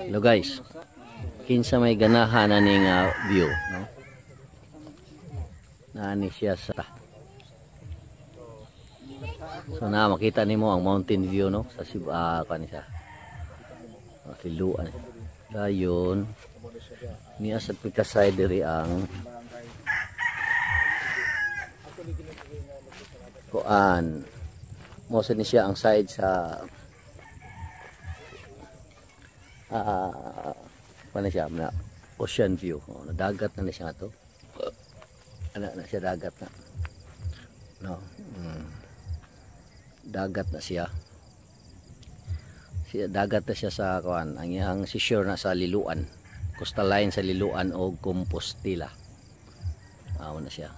Hello guys. Kinsa may ganahan aning view, no? Naani siya sa. So na makita nimo ang mountain view, no, sa Cebu, kani sa Liloan. Dayon niya sa pika-side diri ang kuan. Mo sa ni siya ang side sa kuan siya na ocean view. Oh, na dagat na ni siya to. Ana na siya, dagat na. No. Dagat na siya. Siya dagat na siya sa kuan. Ang iyang seashore na sa Liloan. Coastal line sa Liloan o Compostela. Na siya.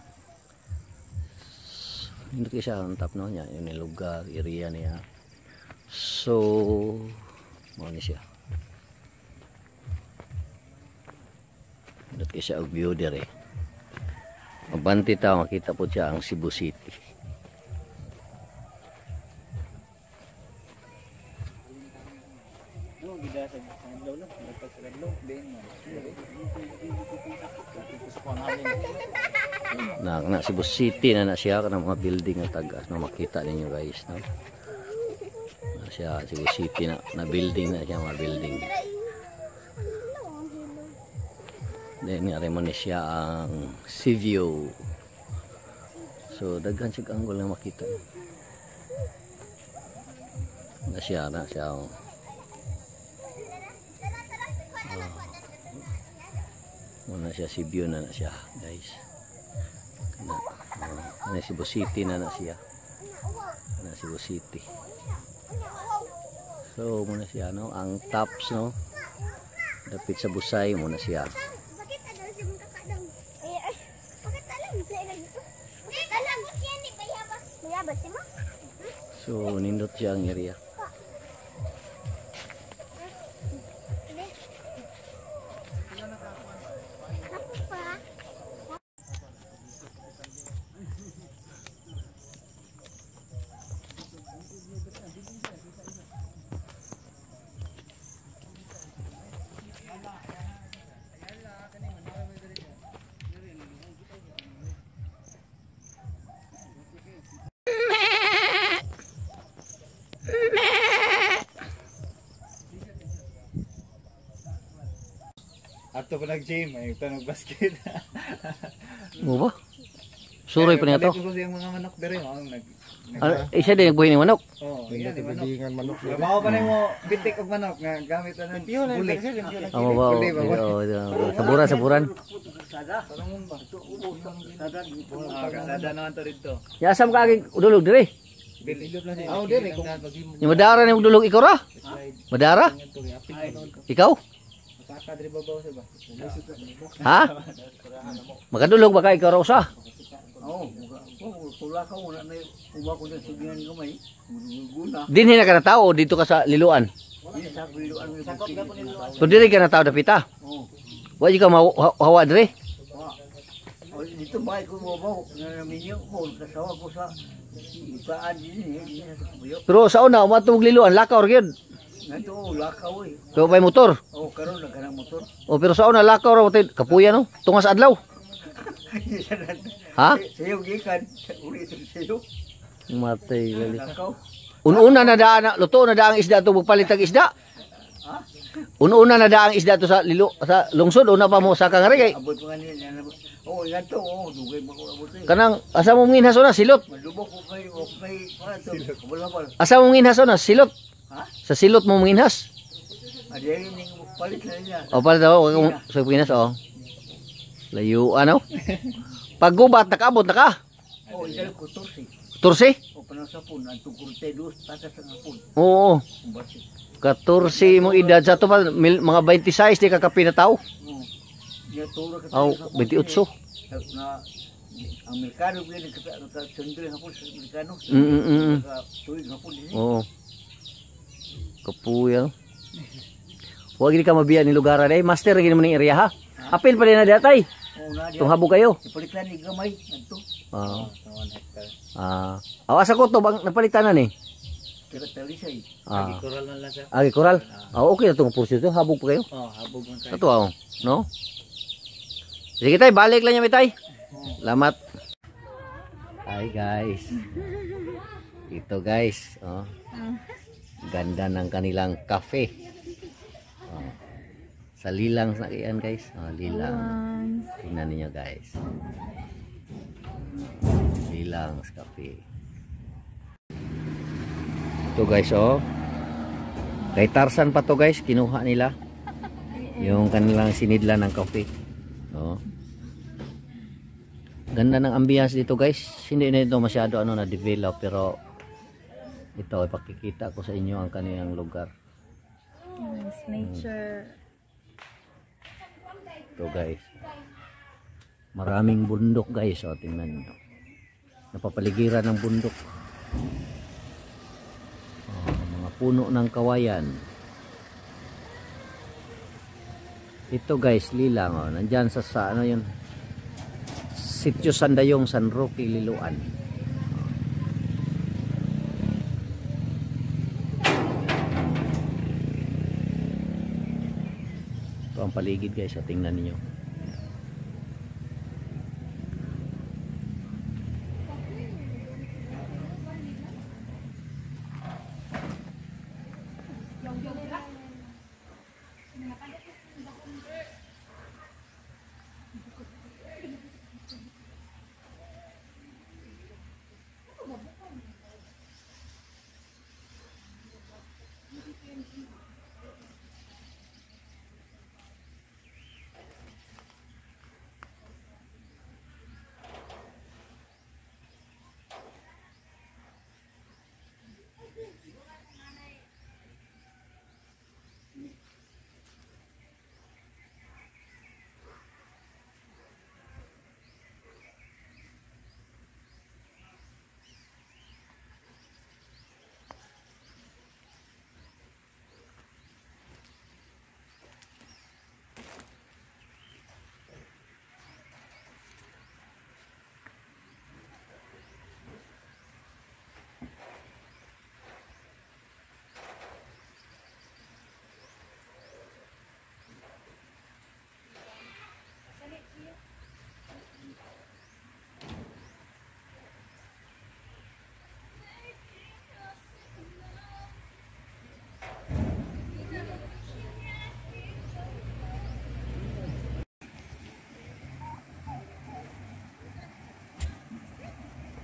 Nindot kay siya ang top, no, niya, yung lugar, area niya. So, mao ni siya. Nindot kay siya og view dire. Mabanti ta makita po siya ang Cebu City. Na na Cebu City na na siya kanang mga building nga tagas, no, makita ninyo guys, no. Na siya Cebu City na na building na siya, mga building. Then nga mo ni siya ang sea view. So daghan sig angle nga makita. Na siya oh. Muna siya sea view na na siya guys. Na, na Cebu City na na siya. Na Cebu City. So muna siya, no, ang tops, no. Dapit sa Busay muna siya. So nindot siya ang area. Ato pa nag-gym, ay ito nag-basket. Mo ba? Suroy pa niya to. Palit ko siyang mga manok dere, oh, nag Isa din nagbuhi ng manok. Oh, iya ni manok. Trabaho pa nimo bitik og manok nga gamit anan buli. Amo ba? Oh, saburan, saburan. Ah, kasada naman to dito. Ya asam ka aging dulog dire. Oh, dire kung Ni madara ni dulog ikaw ra? Madara? Ikaw? Ha? Makadulog ba ka ikaw ra usa? Oo, pula ka wala na uba ko na sugihan gamay. Guna. Dinhi na ka na tao dito ka sa Liloan. Di sa Liloan may bukid. So diri ka na tao dapita. Oo. Wa di ka mahawa dire. O dito bahay ko mo ba na naminyo ko kasawa ko sa itaan din eh sa Kuyo. Pero sa una umadto og Liloan lakaw ra gyud. Ngadto lakaw eh. So may motor. Oh, karon na kanang motor. O pero sa una lakaw ra kapuya, no? Tungas adlaw. Ha? Sayo gikan, uli sa sayo. Matay gali. Lakaw. Ununa na daan na luto na daang isda to magpalit ang isda. Ha? Ununa na daang isda to sa lilo sa lungsod una pa mo sa kangari kay. Abot pa ni. Oh, ngadto oh, dugay ba ko abot eh. Kanang asa mo nginhaso na silot. Malubok ko kay o kay pa to. Kabal-kabal. Asa mo nginhaso na silot. Ha? Sa silot mo nginhas. Adi ning palit na niya. O palit daw sa nginhas oh. Layo ano? Paggubat nakaabot na ka. Oh, idal ko 14. 14? O panasapon ang 42 takas ang hapon. Oo. 14 mong edad sa to pa mga 26 di ka kapin na tao. Oo. Oh, 28. Na ang Amerikano gyud nagkasundre hapon sa Amerikano. Tuig hapon din. Oo. Kapuya. Huwag gid ka mabiya ni lugar ay master gid mo ning area ha. Apil pa din na datay. Tunghabo kayo. Ipalitan ni gamay ngadto. Oo. Ah. Aw asa ko to bang napalitan na ni? Talisay. Ah. Koral man lang sir. Ah, koral. Ah, okay na itong portion to. Habog pa kayo. Oh, habog man kayo. Ito oh, no? Sige tay, balik lang niya tay. Salamat. Hi guys. Ito guys, oh. Ganda ng kanilang cafe. Oh. Sa Lilang sa iyan guys. Oh, Lilang. Tingnan niyo guys. Lilang Cafe. Ito guys, oh. Kay Tarzan pa to guys, kinuha nila yung kanilang sinidla ng kape. Oh. Ganda ng ambience dito guys. Hindi na ito masyado ano na develop, pero ito ipakikita ko sa inyo ang kanilang lugar. Nice nature. Ito guys. Maraming bundok guys, oh, tingnan niyo. Napapaligiran ng bundok. Oh, mga puno ng kawayan. Ito guys, Lilang, oh, nandyan sa ano yun? Sitio Sandayong, San Roque, Liloan. Ito ang paligid guys, oh, tingnan niyo.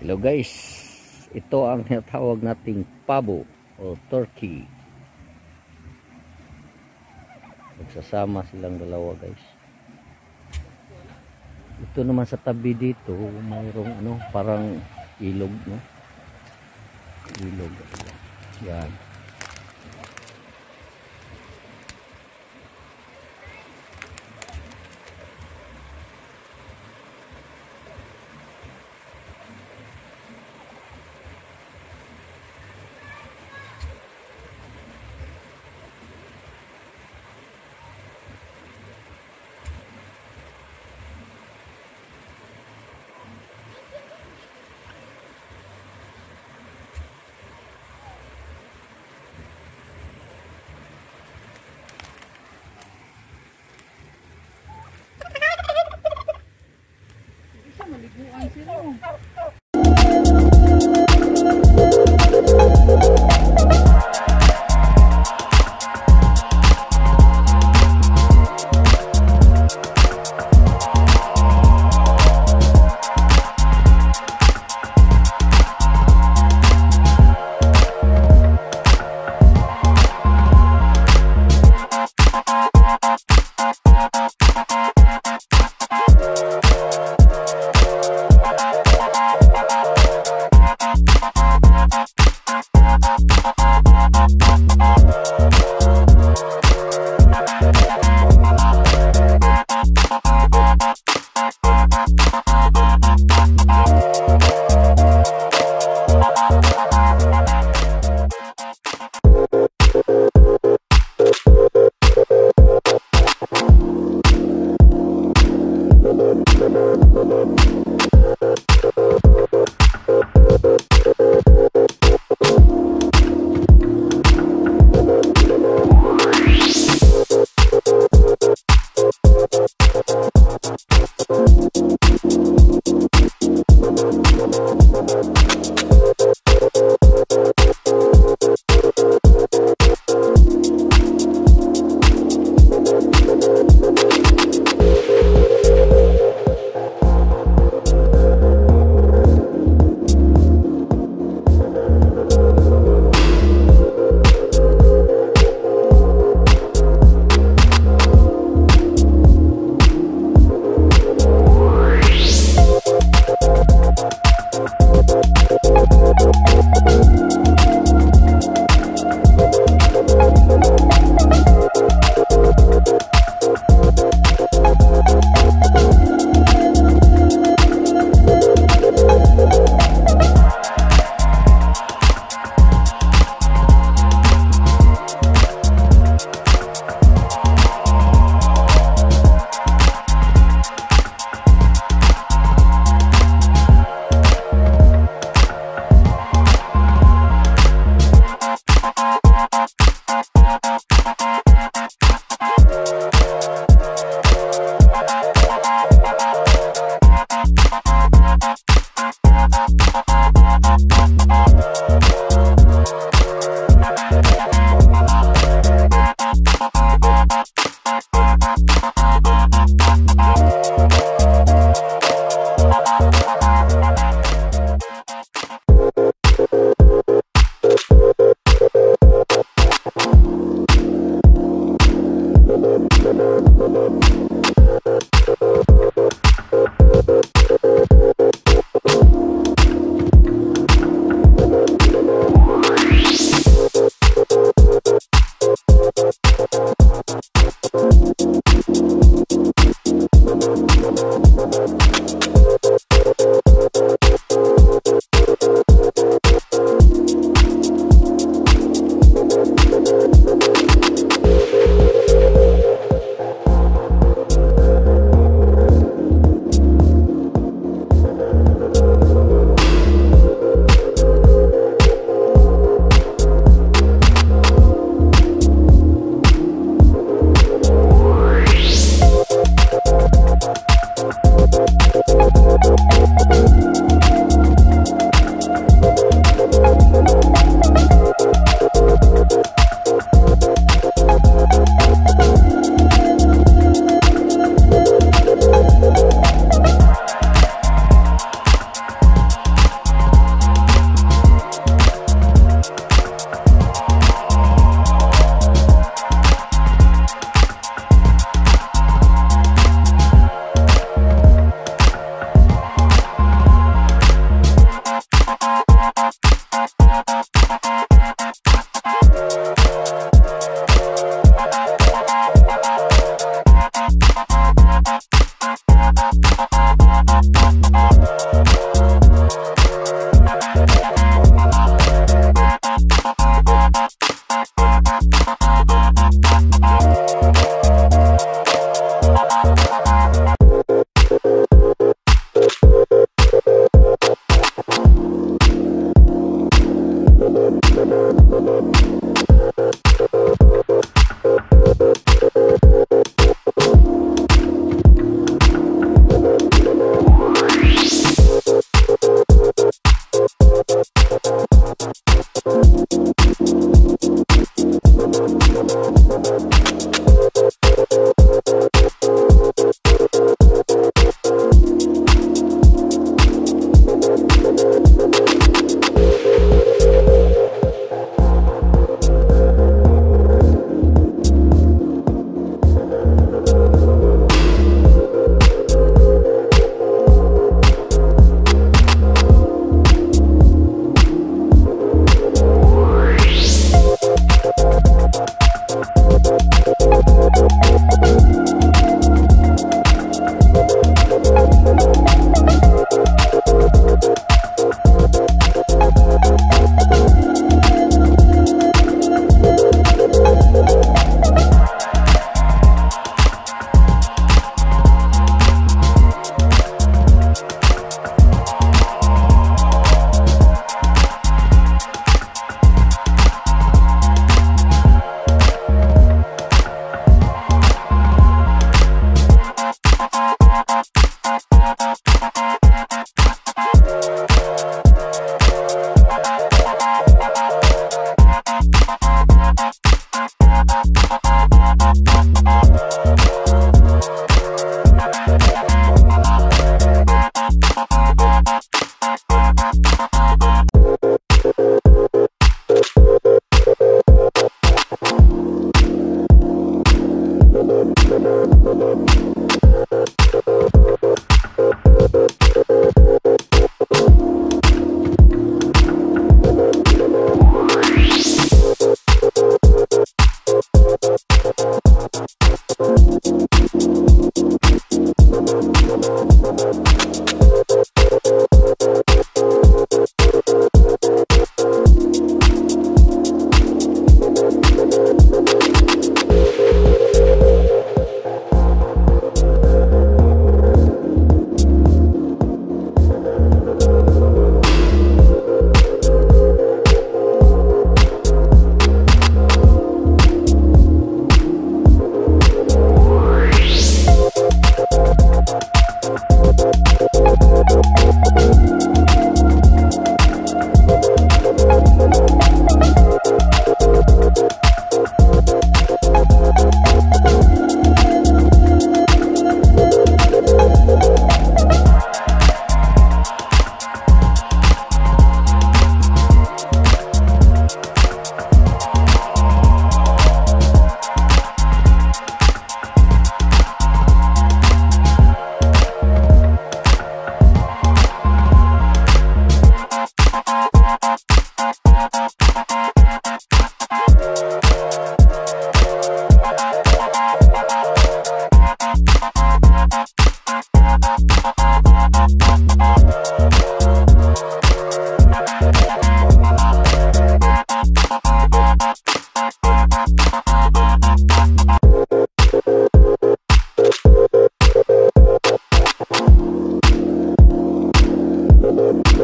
Hello guys, ito ang tinatawag nating pabo o turkey. Nagsasama silang dalawa guys. Ito naman sa tabi dito, mayroong ano, parang ilog, no? Ilog. Yan.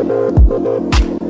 Bye.